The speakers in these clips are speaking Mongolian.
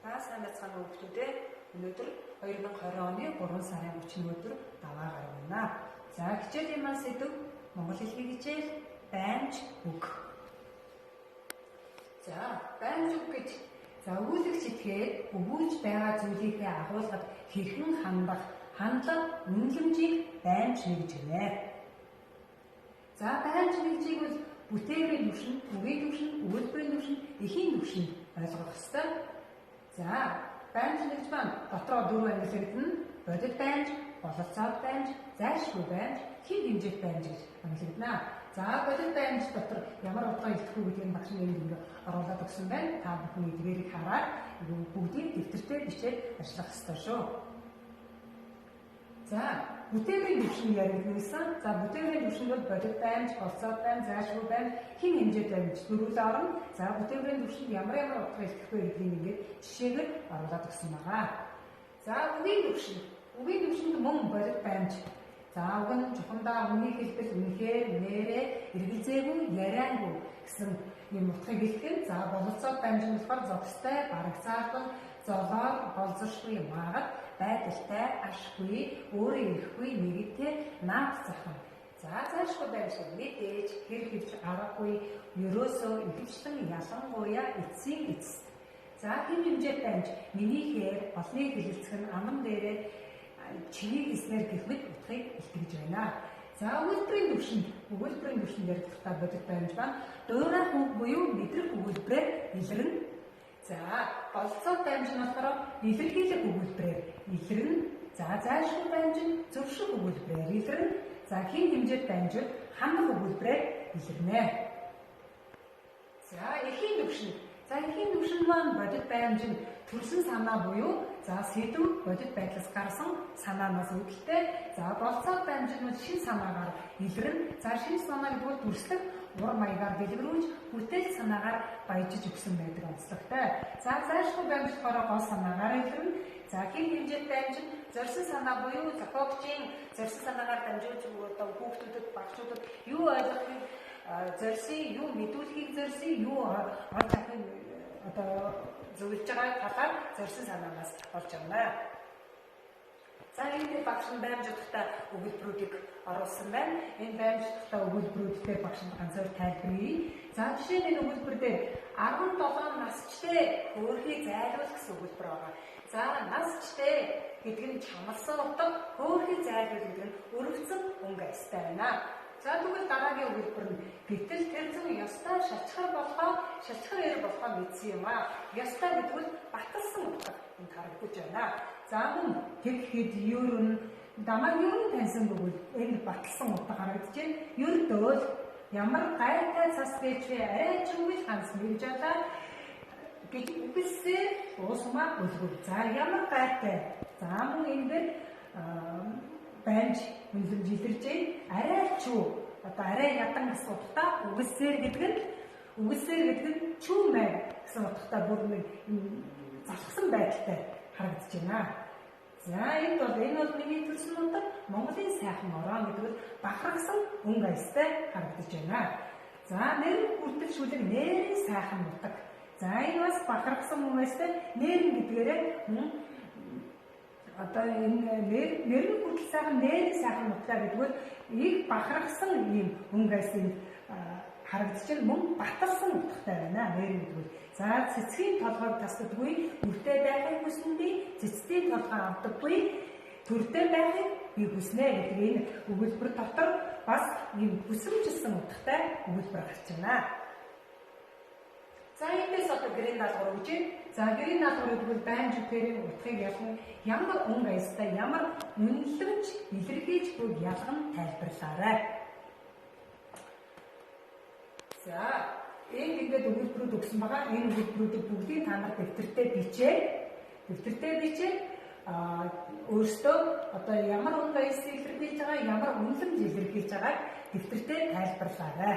Та сайн байцгаана уу хүмүүстээ. Өнөөдөр 2020 оны 3 сарын 31 өдөр даваа гарна. За хичээлийн маань сэдэв монгол хэлний хичээл баймж үг. За баймж үг гэж за өгүүлэгч итгээд өгүүлж байгаа зүйлийнхээ агуулгад хэрхэн хандах, хандлага, үнэлэмжийг баймж нэгж гинэ. За баймж нэгжийг бол бүтээврийн түвшин, үгийн түвшин, өгүүлбэрийн түвшин, эхийн түвшинд ойлгох ёстой. За баймж нэгж маань дотроо дөрвөн ангилагдана. Бодит баймж, бололцоод баймж, зайлшгүй баймж, хэв хэмжээт баймж гэж ангилагдана. За бодит баймж дотор ямар утга илтгэх үү гэдгийг багш нь энд ингээ оруулаад өгсөн байна. Та бүхэн эдгээрийг хараад бүгдийг дэвтэртээ бичээд ажиллах ёстой шүү. За бүтээврийн түвшин яригдана гэсэн. За бүтээврийн түвшинд бол бодит баймж, болцоод баймж, зайлшгүй баймж, хэв хэмжээт баймж дөрвөлөө орно. За бүтээврийн түвшинд ямар ямар утга илтгэх вэ гэдгийг ингээд жишээгээр оруулаад өгсөн байгаа. За үгийн түвшин. Үгийн түвшинд мөн бодит баймж. За уг нь чухамдаа үний хэлбэл үнэхээр, нэрээ, эргэлзээгүй, яриангүй гэсэн юм утгыг илтгэн. За бололцоод баймж нь болохоор зохистой, барагцаалбал, золоор, болзошгүй, магад, байдалтай, ашгүй, өөрөө ирэхгүй, нэгдтэй, наад зах. За зайлшгүй баймж мэдээж, хэр хөвч аргагүй, ерөөсөө ихэвчлэн ялангуяа эцсийн эцэст. За хэм хэмжээт баймж миний хээр, олны хэлэлцэх нь аман дээрээ чиний хэлснээр гэх мэт утгыг илтгэж байна. За өгүүлбэрийн түвшинд яригдахдаа бодит баймж маань дуурайх үг буюу мэдрэх өгүүлбэрээр илэрнэ. За бололцоод баймж нь болохоор илэрхийлэх өгүүлбэрээр илэрнэ. За зайлшгүй баймж нь зөрших өгүүлбэрээр илэрнэ. За хэм хэмжээт баймж хандах өгүүлбэрээр илэрнэ. За эхийн түвшин. За эхийн түвшин маань бодит баймж нь төрсэн санаа буюу за сэдэв бодит байдлаас гарсан санаанаас үүдэлтэй. За болцоод баймж нь шин санаагаар илэрнэ. За шин санааг бол дүрслэх ур маягаар дэлгэрүүлж бүтээл санаагаар баяжиж өгсөн байдаг онцлогтой. За зайлшгүй баймж болохоор гол санаагаар илэрнэ. За хэм хэмжээт баймж нь зорьсон санаа буюу зохиогчийн зорьсон санаагаар дамжуулж одоо хүүхдүүдэд, багчуудад юу ойлгохыг зорьсон, юу мэдүүлэхийг зорьсон, юу олж авахыг одоо зөвлөж байгаа талаар зорьсон санаанаас олж авна. За энэ дээр багш нь баймж утгатай өгүүлбэрүүдийг оруулсан байна. Энэ баймж утгатай өгүүлбэрүүд дээр багш нь ганцаар тайлбарлая. За жишээ нь энэ өгүүлбэр дээр 17 насчтэй хөөрхий зайлуул гэсэн өгүүлбэр байгаа. За насчтэй гэдэг нь чамлсан утга, хөөрхий зайлуул гэдэг нь өргөцсөн өнгө аястай байна. За тэгвэл дараагийн өгүүлбэр нь гэтэл тэр зүүн ёстой шалчхар болохоо шалчхар эр болохоо мэдсэн юм аа. Ёстой гэдэг нь баталсан утга энд харагдаж байна. За мөн тэгэхэд ер нь дамаа ер нь таньсан гэвэл энд баталсан утга харагдаж байна. Ер дөөл ямар гайтай цас гэж вэ? Арай ч үгүй ганц мэржалаа гэж үгэлсээр уусмаа өлгөв. За ямар гайтай. За мөн энэ дээр баймж үнэлэмж илэрж байна. Арай ч үү одоо арай ядан гэсэн утгатай үгэлсээр гэдэг нь чүү мэй гэсэн утгатай бүр нэг залхсан байдалтай харагдаж байна. За энд бол энэ бол миний төрсөн нутаг Монголын сайхан орон гэдэг нь бахархсан өнгө аястай харагдаж байна. За нэр хүртэл шүлэг нэрийн сайхан нутаг. За энэ бас бахархсан өнгө аястай нэрэн гэдгээрээ одоо энэ нэр нь хүртэл сайхан нэрийн сайхан нутлаа гэдэг нь их бахархсан ийм өнгө аяс энд харагдаж байна. Мөн баталсан утгатай байна нэр гэдэг нь. За цэцгийн толгойг тасдаггүй, нүртэй байхыг хүснэ би, цэцгийн толгой авдаггүй, төртэй байхыг би хүснэ гэдэг энэ өгүүлбэр дотор бас ийм хүсэмжлсэн утгатай өгүүлбэр гарч байна. За эндээс одоо гэрийн даалгавар өгч байна. За гэрийн даалгавар гэдэг бол баймж үхэрийн утгыг ялган ямар өнгө аястай ямар үнэлэмж илэрхийлж буй ялган тайлбарлаарай. За энд ингээд өгүүлбэрүүд өгсөн байгаа. Энэ өгүүлбэрүүдийг бүгдийг та нар дэвтэртээ бичээд өөрсдөө одоо ямар өнгө аяс илэрхийлж байгаа, ямар үнэлэмж илэрхийлж байгааг дэвтэртээ тайлбарлаарай.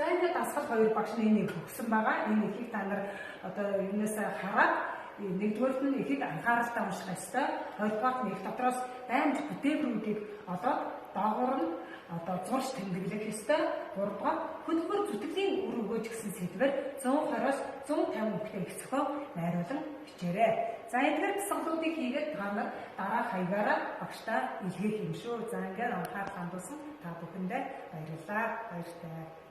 За ингээд дасгал 2 багш нь энийг өгсөн байгаа. Энэ ихийг та нар одоо юунаас хараад нэгдүгээрт нь ихэд анхааралтай унших ёстой. Хоёрдугаарт нь их дотроос баймж бүтээврүүдийг олоод доогуур нь одоо зурж тэмдэглэх ёстой. Гуравдугаар хөдөлмөр зүтгэлийн үр өгөөж гэсэн сэдвээр 120-оос 150 үгтэй их зохион найруулан бичээрэй. За эдгээр дасгалуудыг хийгээд та нар дараах хаягаараа багшдаа илгээх юм шүү. За ингээд анхаарал хандуулсан та бүхэндээ баярлалаа. Баяртай.